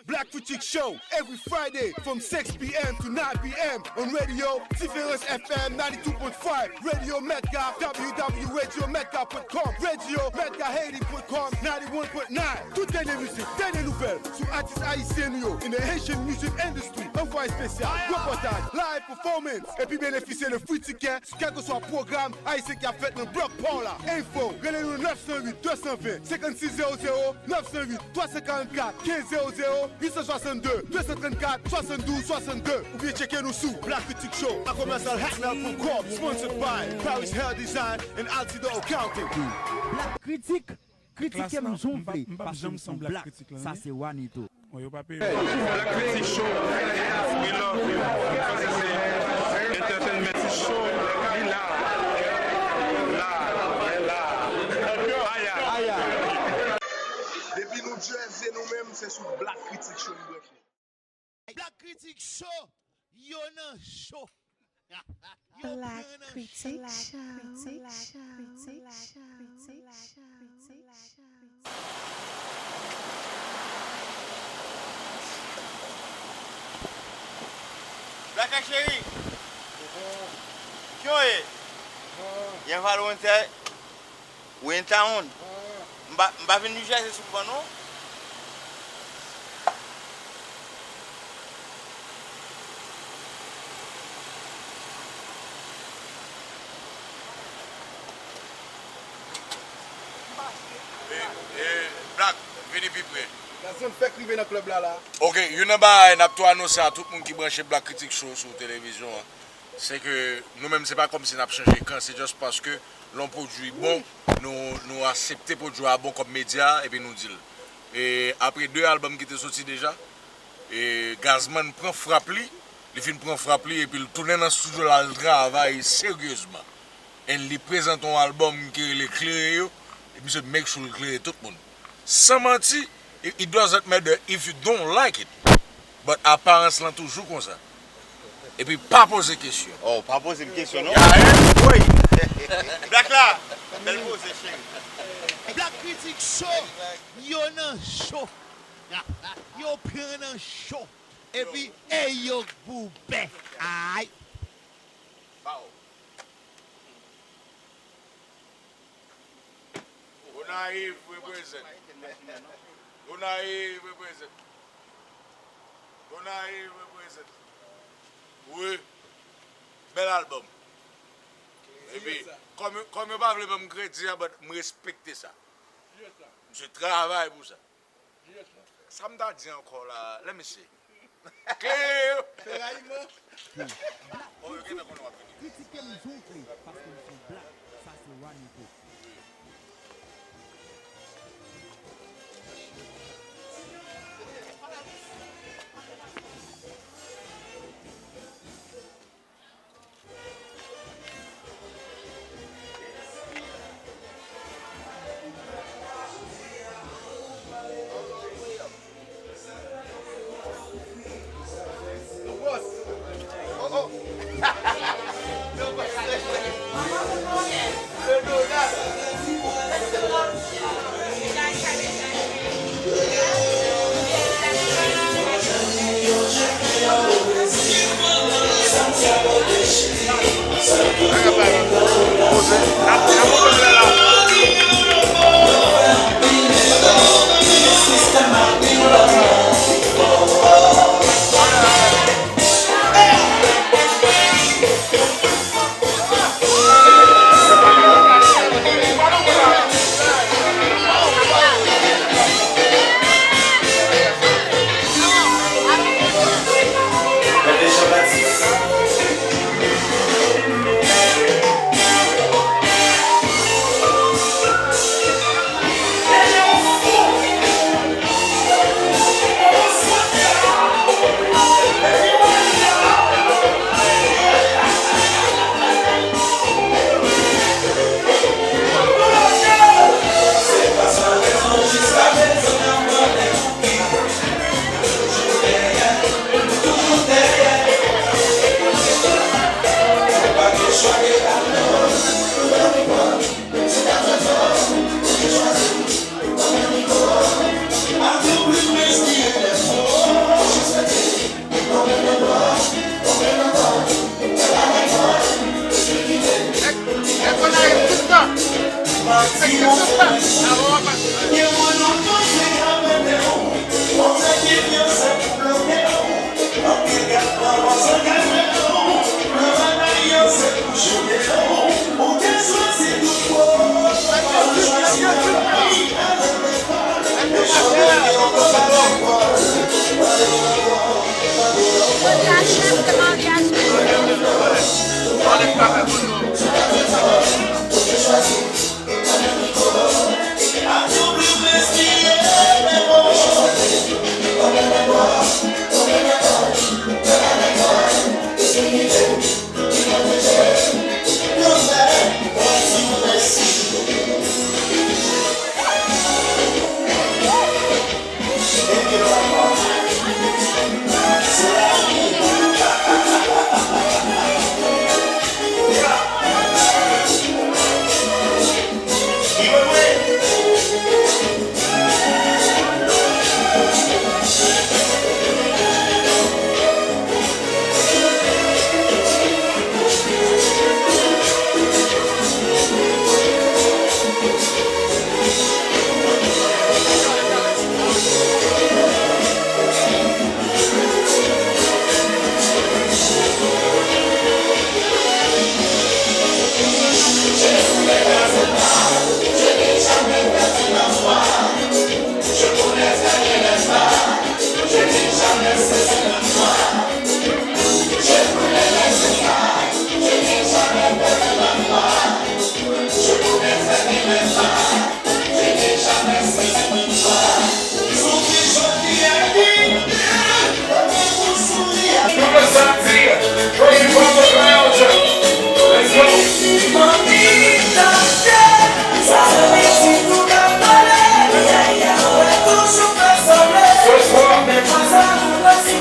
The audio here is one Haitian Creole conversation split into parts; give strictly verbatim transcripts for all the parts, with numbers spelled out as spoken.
Black Critique Show every Friday from six p.m. to nine p.m. on Radio Différence F M ninety-two point five, Radio Metga, w w w radio metga point com, radio metga haiti point com, ninety-one point nine. Tout dènye mizik, dènye nouvèl sou atis ayisyen nou yo in the Haitian music industry. Anvwa espesyal, repòtaj, live performance, epi benefisye de free ticket sou kèlkeswa pwogram ayisyen k ap fèt nan blòk pa w la. Enfo, rele nou nèf san uit, de san ven, senkannsis zewo zewo, nèf san uit, twa san karannkat, kenz zewo zewo, uit san swasanndde, de san trannkat, swasanndouz swasannde, oubyen tcheke nou sou Black Critique Show a commercial hotmail point com, sponsored by Paris Hair Design and Altidor Accounting. Black Critique, kritike m jan w vle, paske m se yon black. Sa se Wanito. Black Critique Show, we love you. Sa se entertainment show, li la. La, la, la. Aya. Depi New Jersey, nou menm, se sou Black Critique Show nou branche. Black Critique Show, yo nan cho. Yo Black pran nan Critique cho. Show. Black cheri. Kyo ye? Yen valonte. Ou in town? M pa, m pa vin New Jersey souvan non. E, e, Black, vini pi pre. Gazman fèk rive nan club la la. Ok, youn nan bagay n ap tou anonse a tout moun ki branche Black Critique Show sou televizyon an, se ke nou menm se pa kòmsi n ap chanje kan, se just paske lè yon pwodui bon, nou, nou aksepte pwodui a bon kòm medya, epi nou di l. E apre de album ki te soti deja, e Gazman pran frap li, li fin pran frap li, epi l tounen nan estidyo l al travay seryezman. And li prezante yon album ki rele Klere Yo, e misye make sure l klere tout moun. San manti, it, it doesn't matter if you don't like it. But aparans lan toujou konsa. Epi pa poze kesyon. Oh, pa poze m kesyon non. Black la, bèl poze cheri. Black Critique Show, yo nan cho. Yo pran nan cho. Epi e yo k bouben. Ay. Gonayiv represent. Gonayiv represent. Gonayiv represent. Wi. Bèl album. Epi, kòm, kòm yo pa vle ban m kredi a, but m respekte sa. Misye travay pou sa. Sa m ta di ankò la, let me see. Klere yo. Fè rayiman. Bon, yo gentan konnen w ap vini. Kritike m jan w vle, paske m se yon black. Sa se Wanito.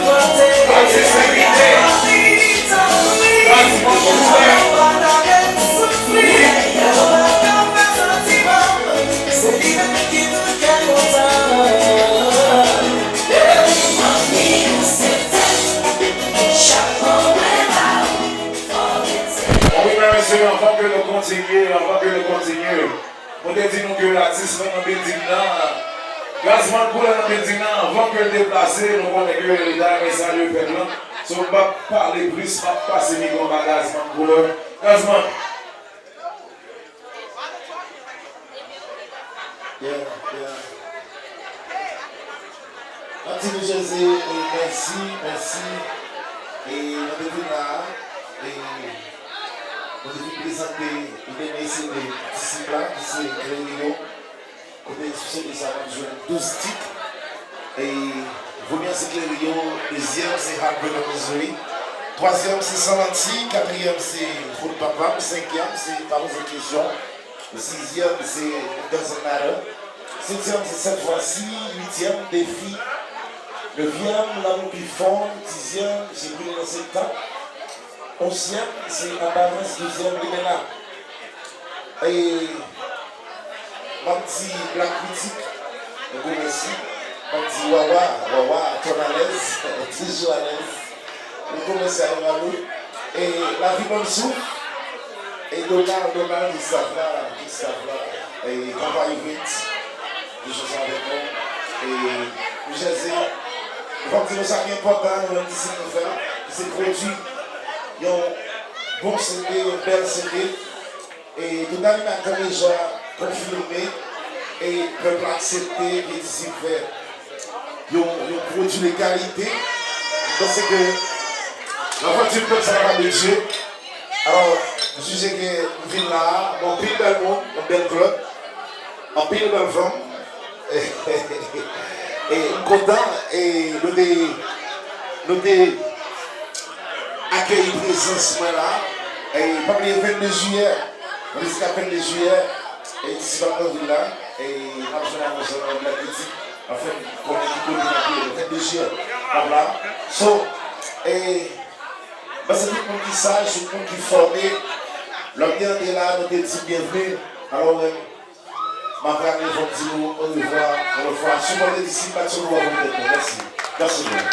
Atis envite. Gazman Koulè. Wi, medam e mesye, anvan ke nou kontinye, anvan ke nou kontinye, mwen te di nou ke atis lan nan bilding nan, Gazman Koulè nan bilding nan, anvan ke l deplase, nou konnen ke li ta renmen salye pèp lan. So, m p ap pale plis, m ap pase mikwo an ba Gazman Koulè. Gazman. Yeah, yeah. N ap di New Jersey, e, mèsi, mèsi. E, nou te vin la, e, nou te vin prezante, nou te vin prezante disip la, ki se Kleriyon. Kote sou C D sa, n ap jwenn douz tit. E, premye an se Kleriyon, dezyèm se Heartbreak and Misery, twazyèm se San Manti, katriyèm se Fout Papa m, senkyèm se Pa Poze m Kesyon, sizyèm se It Doesn't Matter, setyèm se Cette fois-ci, uityèm Defi, nevyèm Lanmou pi fò, dizyèm se Brile nan Septan, onzyèm se Aparans, douzèm Limena. E, m ap di Black Critic yon gwo mèsi. M ap di Wawa, Wawa, Ton Alèz, toujou alèz. Yon gwo mèsi a Emmanuel. E Lavi Bann Souf. E Donald, Donald, tout staff la, tout staff la. E Papa Yvette, toujou sa avèk nou. E New Jersey, fò m di nou sa ki enpòtan, nou menm disip nou fè, se pwodui yon bon C D, yon bèl C D. E tout animatè deja konfime e pèp la aksepte ke disip fè yon, yon pwodui de kalite. M panse ke lafanm di pèp sa kapab de Dye. Alò, m jije ke nou vin la a, bon, anpil bèl moun, yon bèl klèb, anpil bèl fanm. E m kontan, e nou te, nou te akeyi prezans mwen la. E pa bliye vennde jiyè, mwen te di k ap vennde jiyè, e disip ap nan vil la, e n ap jwenn anons nan Black Critic, anfen, konnen ki kote n ap ye, vennde jiyè, n ap la. So, e, m panse tout moun ki saj, tout moun ki fòme, lè m te antre la, nou te di m byenvni. Alò, mwen, m ap rale, fò m di nou orevwa yon lòt fwa. Sipòte disip, bat sou nou, avèk tèt nou. Mèsi. Mèsi byen.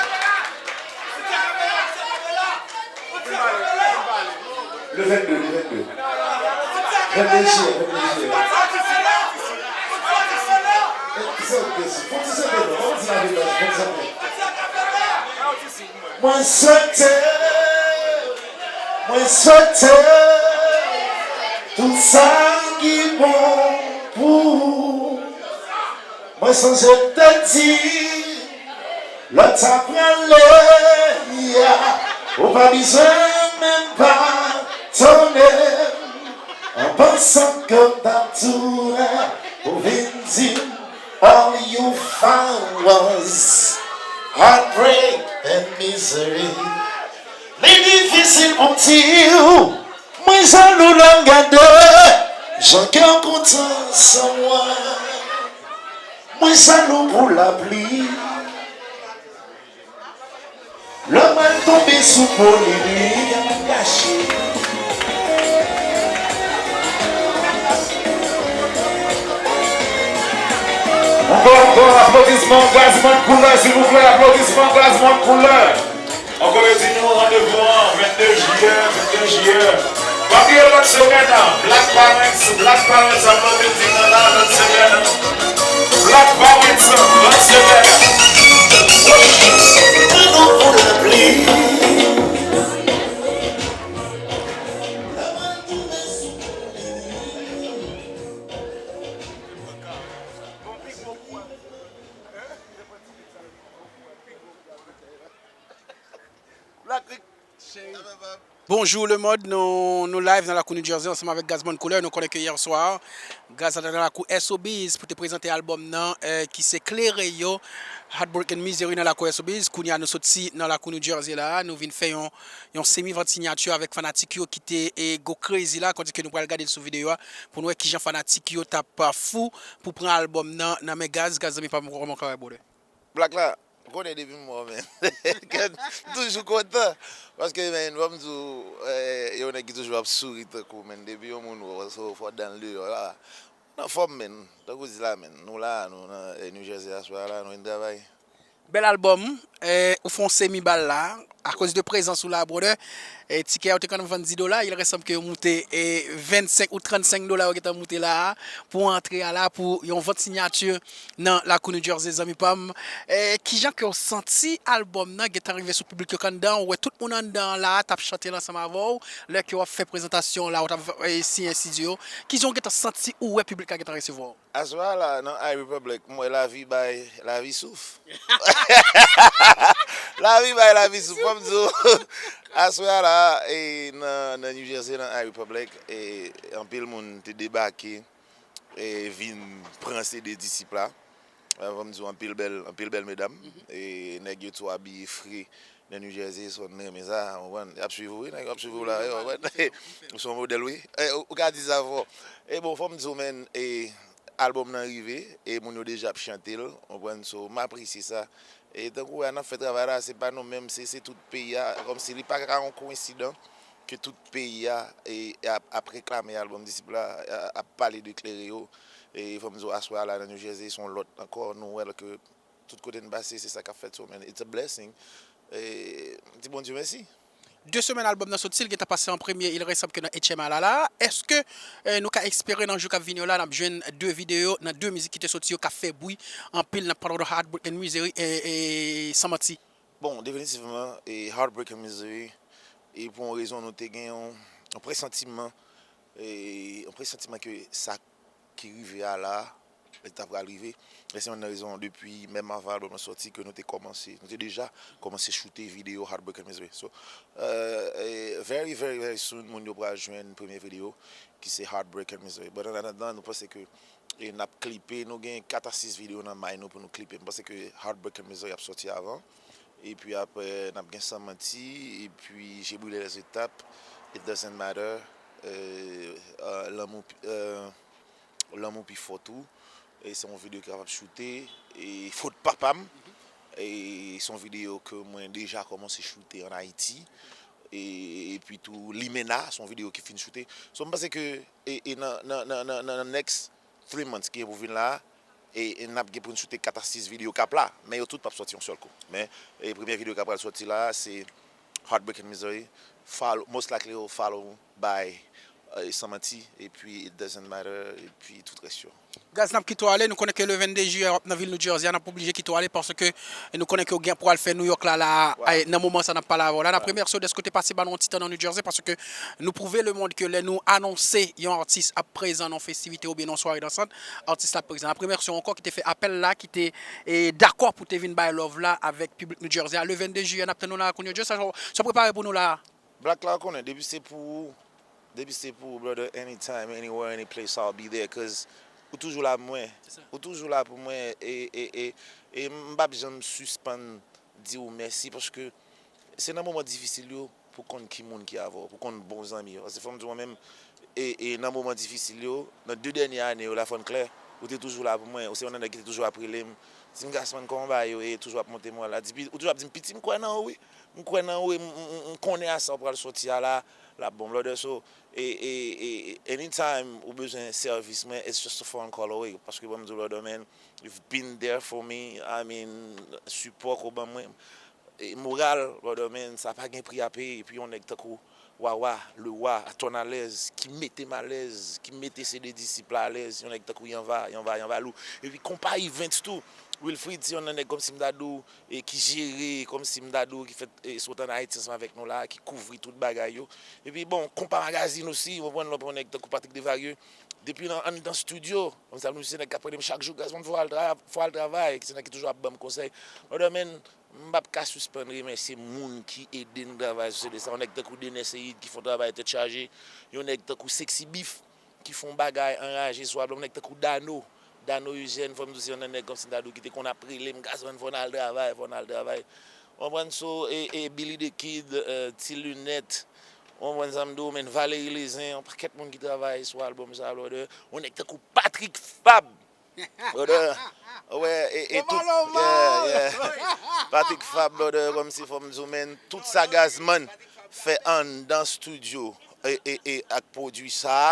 Le vennde, le vennde. Vennde jiyè, vennde jiyè. E, se ok, se, fò ti sante non, fò ti lave baz, fò ti sante. Mwen swete, mwen swete tout sa ki bon pou ou. Mwen sonje te di lè w ta prale a, ou pa bezwen menm padone m. An pansan ke w t ap tou wè, ou vin di m, all you found was heartbreak and misery. Li difisil pou m di w, mwen jalou lè m gade jan kè w kontan san mwen. Mwen jalou pou lapli. Lè m al tonbe sou po li, li ap gache. Ankò, ankò, aplodisman Gazman Koulè, silvouplè, aplodisman Gazman Koulè. Ankò, yo di nou randevou an vennde jiyè, vennde jiyè. Pa bliye lòt semèn nan, Black Parents, Black Parents ap nan bilding nan la, lòt semèn. Black Parents, lòt semèn. Mwen nou pou lapli. Bonjou lemond, nou, nou live nan lakou New Jersey ansanm avèk Gazman Koulè. Nou konnen ke yè swa, Gaz la te nan lakou Sobeys pou te prezante albòm nan, eh, ki se Klere Yo, Heartbreak and Misery nan lakou Sobeys. Kounye a nou soti nan lakou New Jersey la, nou vin fè yon, yon semi vant sinyati avèk fanatik yo ki te, eh, go crazy la, kote ke nou pral gade l sou videyo a, pou nou wè kijan fanatik yo t ap, ah, fou pou pran albòm nan, nan men Gaz. Gaz, zanmi pa m, kòman w ka wè, brother? Black la, Ou konnen depi m wè w, men. M toujou kontan. Paske, men, fò m di w, eh, yon nèg ki toujou ap souri tankou w, men, depi yon moun wè w, so, fò w dan l deyò la. Nan fòm, men. Tankou w di la, men. Nou la, nou nan, eh, New Jersey aswè a la, nou vin travay. Bèl albòm, eh, ou fè yon semi bal la, akoz de prezans ou la, brother. Eh, tikè yo te konn vann dis dola, il ressemble ke yo moute, eh, vennsenk ou trannsenk dola yo gentan moute la, pou antre a la, pou yon vant sinyati nan lakou New Jersey, zanmi pa m. Eh, kijan ke w santi albòm nan gentan rive sou piblik yo k anndan, ou wè tout moun anndan an la, t ap chante l ansanm avè w, lè ke w ap fè prezantasyon la, ou t ap, eh, siyen estidyo, kijan w gentan santi ou wè piblik la gentan resevwa w? Aswè a la, nan iRepublic, m wè lavi bay, lavi souf. Lavi bay, lavi souf, fò m di w. Aswè a la, e, nan, nan New Jersey, nan iRepublic, e, anpil moun te debake, e, vin pran C D Disip la. E, fò m di w, anpil bèl, anpil bèl medam. E, nèg yo tou abiye fre. Nan New Jersey, so, m renmen sa, w konprann? Y ap swiv ou, wi, nèg yo ap swiv ou la, wi, w konprann? Ou se yon modèl, wi. E, ou, ou ka di sa fò. E bon, fò m di w, men, e, albòm nan rive, e moun yo deja ap chante l, w konprann? So, m apresye sa. E tankou w wè a, n ap fè travay la, se pa nou menm, se, se tout peyi a, kòmsi li pa ka yon koyensidan ke tout peyi a, e, ap, ap reklame albòm Disip la, a-, ap pale de klere yo. E fò m di w, aswè a la, nan New Jersey, se yon lòt ankò, nou wè l ke tout kote n pase, se sa k ap fèt, so, man, it's a blessing. E, m di Bondye mèsi. De semèn albòm nan soti, l gentan pase an premye, il ressemble ke nan H M A la la. Èske, eh, nou ka espere nan jou k ap vini yo la, n ap jwenn de videyo nan de mizik ki te soti yo k ap fè bri anpil nan Heartbreak and Misery, e, e, San Manti? Bon, definitivman, e, Heartbreak and Misery, e pou yon rezon, nou te gen yon, yon presantiman, e, yon presantiman ke sa ki rive a la, li ta pral rive. E se youn nan rezon depi menm avan albòm nan sòti ke nou te kòmanse, nou te deja kòmanse choute videyo Heartbreak and Misery. So, euh, e very, very, very soon, moun yo pral jwenn premye videyo ki se Heartbreak and Misery. But an atandan, nou panse ke, e n ap klipe, nou gen kat a sis videyo nan may nou pou nou klipe. M panse ke Heartbreak and Misery ap sòti avan. Epi apre, n ap gen San Manti, epi J'ai brûlé les étapes, It doesn't matter, euh, euh, Lanmou, euh, Lanmou pi fò tou. E se yon videyo ki kapab choute. E Fot Papa m. E se yon videyo ke mwen deja kòmanse choute ann Ayiti. E, epi tou Limena, se yon videyo ki fin choute. So, m panse ke, e, e nan, nan, nan, nan, nan next three months ki gen pou vin la, e, e n ap gen pou n choute kat a sis videyo k ap la. Men yo tout p ap sòti yon sèl kou. Men, e premye videyo k ap pral sòti la, se Heartbreak and Misery, follow, most likely follow by, e, San Manti, epi It Doesn't Matter, epi tout rès yo. Gaz, n ap kite w ale. Nou konnen ke le vennde jiyè w ap nan vil New Jersey a, n ap oblije kite w ale paske nou konnen ke w gen pou al fè New York la, la, e, nan moman sa n ap pale avè w la. N ap remèsye w dèske w te pase ba nou yon ti tan nan New Jersey paske nou pwouve lemonn ke lè nou anonse yon atis ap prezan nan yon festivite oubyen nan yon sware dansant, atis la ap prezan. N ap remèsye w ankò ki te fè apèl la, ki te, e, dakò pou te vin bay love la avèk piblik New Jersey a. Le vennde jiyè, n ap tann nou nan lakou New Jersey. Sa, sa w prepare pou nou la? Black la, ou konnen, depi se pou ou, depi se pou ou, brother, anytime, anywhere, any place, I'll be there, 'cause ou toujou la pou mwen. Se sa. Ou toujou la pou mwen, e, e, e, e m p ap janm sispann di w mèsi, paske se nan moman difisil yo pou konn ki moun ki avè w, pou konn bon zanmi yo. Paske fò m di w, mwen menm, e, e nan moman difisil yo, nan de dènye ane yo la, fò n klè, ou te toujou la pou mwen, ou se youn nan nèg ki te toujou ap rele m, di m, Gassman, kòman bagay yo ye, toujou ap monte moral la. Depi, ou toujou ap di m, Piti, m kwè nan ou, wi. M kwè nan ou, e m, m, m, m konnen a sa w pral sòti a la, l ap bon, brother. So, e, e, e, anytime ou bezwen sèvis mwen, it's just a phone call away. Paske ban m di w, brother, man, you've been there for me. I mean, sipò ke w ban mwen, e, moral, brother, man, sa pa gen pri a peye. Epi yon nèg tankou Wawa, le roi, Ton alèz, ki mete m alèz, ki mete C D Disip la alèz, yon nèg tankou Yanva, Yanva, Yanva Lou. Epi konpa Events tou, Wilfrid, se youn nan nèg kòmsi m ta di w, e ki jere, kòmsi m ta di w, ki fèt, e, sot ann Ayiti ansanm avèk nou la, ki kouvri tout bagay yo. Epi bon, Konpa Magazine osi, ou konprann, lè w pran yon nèg tankou Patrick Devarieux, depi nan, anndan estidyo, kòmsi nou se nèg k ap rele m chak jou, Gassman, fò w al tra-, fò w al travay, se nèg ki toujou ap ban m konsèy. Brother, man, m p ap ka sispann remèsye moun ki ede n travay sou C D sa, yon nèg tankou Dener Seid ki fè yon travay tèt chaje, yon nèg tankou Sexy Beef, ki fè yon bagay anraje sou albòm, nèg tankou Dano. Dano Eugène, fò m di w, se youn nan nèg kòmsi m ta di w ki te konn ap rele m, Gassman, fò n al travay, fò n al travay. Ou konprann? So, e, e Billy the Kid, e, Ti Lunèt, ou konprann sa m di w, men Valery Lezen, yon pakèt moun ki travay sou albòm sa, brother. Yon nèg tankou Patrick Fab, brother. Wè, e, e tout, yeah, yeah. Patrick Fab, brother, kòmsi fò m di w, man, tout sa Gazman fè anndan studio e, e, e ak pwodui sa a,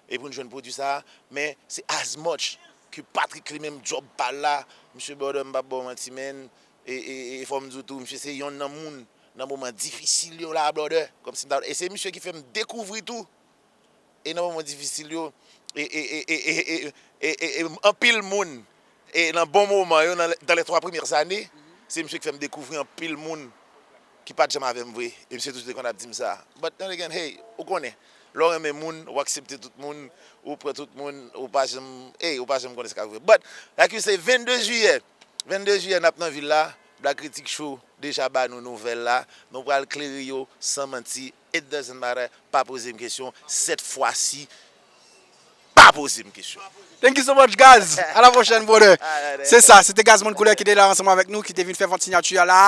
e pou n jwenn pwodui sa a, men se as much ke Patrick li menm djòb pa l la, misye, brother, m p ap ba w manti, man, e, e, e fò m di w tou, misye se yonn nan moun nan moman difisil yo la, brother, kòmsi m ta, e se misye ki fè m dekouvri tou e nan moman difisil yo, e, e, e, e, e, e, e, e, e, anpil moun, e nan bon moman yo, nan, dans les trois premières années, se misye ki fè m dekouvri anpil moun ki pa t janm avè m vre. E misye toujou te konn ap di m sa. But then again, hey, ou konnen, lè w renmen moun, ou aksepte tout moun, ou pran tout moun, ou pa janm, hey, ou pa janm konnen sa k ap rive. But, like you say, vennde jiyè, vennde jiyè, n ap nan vil la. Black Critic Show deja ba nou nouvèl la. Nou pral klere yo san manti. It doesn't matter. Pa poze m kesyon. Sèt fwa si, pa poze m kesyon. Thank you so much, Gaz. À la prochaine, brother. Alright. Se sa, se te Gazman Koulè ki te la ansanm avèk nou, ki te vin fè vant sinyati a la.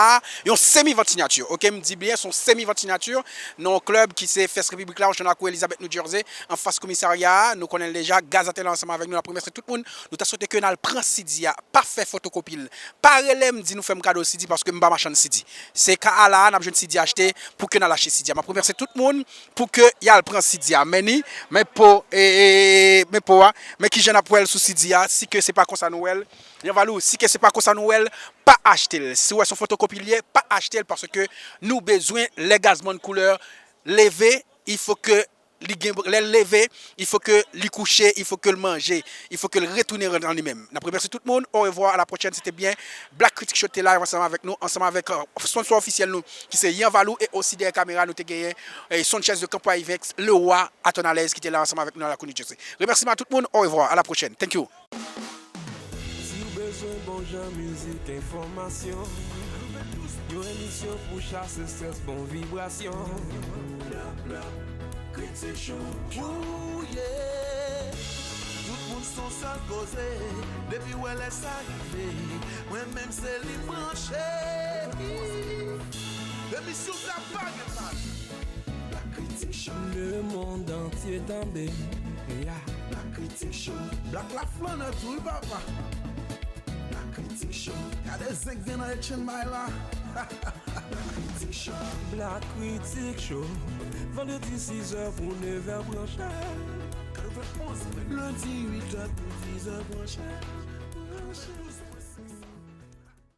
Yon semi vant sinyati, ok? M di byen, se yon semi vant sinyati nan yon klèb ki se First Republic Lounge nan lakou Elizabeth, New Jersey, anfas komisarya a. Nou konnen l deja, Gaz a te la ansanm avèk nou. N ap remèsye tout moun. Nou ta swete ke n al pran C D a. Pa fè fotokopi l. Pa rele m, di nou fè m kado C D paske m pa machann C D. Se ka a la a, n ap jwenn C D achte pou ke n al achte C D a. M ap remèsye tout moun pou ke y al pran C D a. Men ni, men po, e, e, e, men po a, men kijan n ap wè l sou C D a, si ke se pa konsa nou wè l. Yanvalou, si ke se pa konsa nou wè l, pa achte l. Si w wè se yon fotokopi l ye, pa achte l paske nou bezwen lè Gazman Koulè leve, il faut que li gen, lè l leve, il faut que li kouche, il faut que l manje, il faut que l retounen an li menm. N ap remèsye tout moun. Au revoir, à la prochaine. Se te byen. Black Critic Show te la ansanm avèk nou, ansanm avèk, euh, sponsor ofisyèl nou, ki se Yanvalou, e osi dèyè kamera, nou te genyen, eh, Sanchez de Campo Ivex, le roi, Aton Alèz, ki te la ansanm avèk nou nan lakou New Jersey. Remèsiman a tout moun. Au revoir, à la prochaine. Thank you. Si w bezwen bon jan mizik, enfòmasyon, yon emisyon pou chase strès, bon vibrasyon. Black Critic Show. Ooh, yeah. Tout moun se yon sèl koze, depi w wè lè sa rive, mwen menm se li m branche. Emisyon sa pa gen pale. Black Critic Show. Le monde entier tande. Yeah. Black Critic Show. Black la flannen tou, wi, papa. Black Critic Show. Gade zen k gen nan etchenn bay la. Black Critic Show. Black Critic Show. Vandredi sizè pou nevè branche. Lendi uitè pou dizè branche. Branche.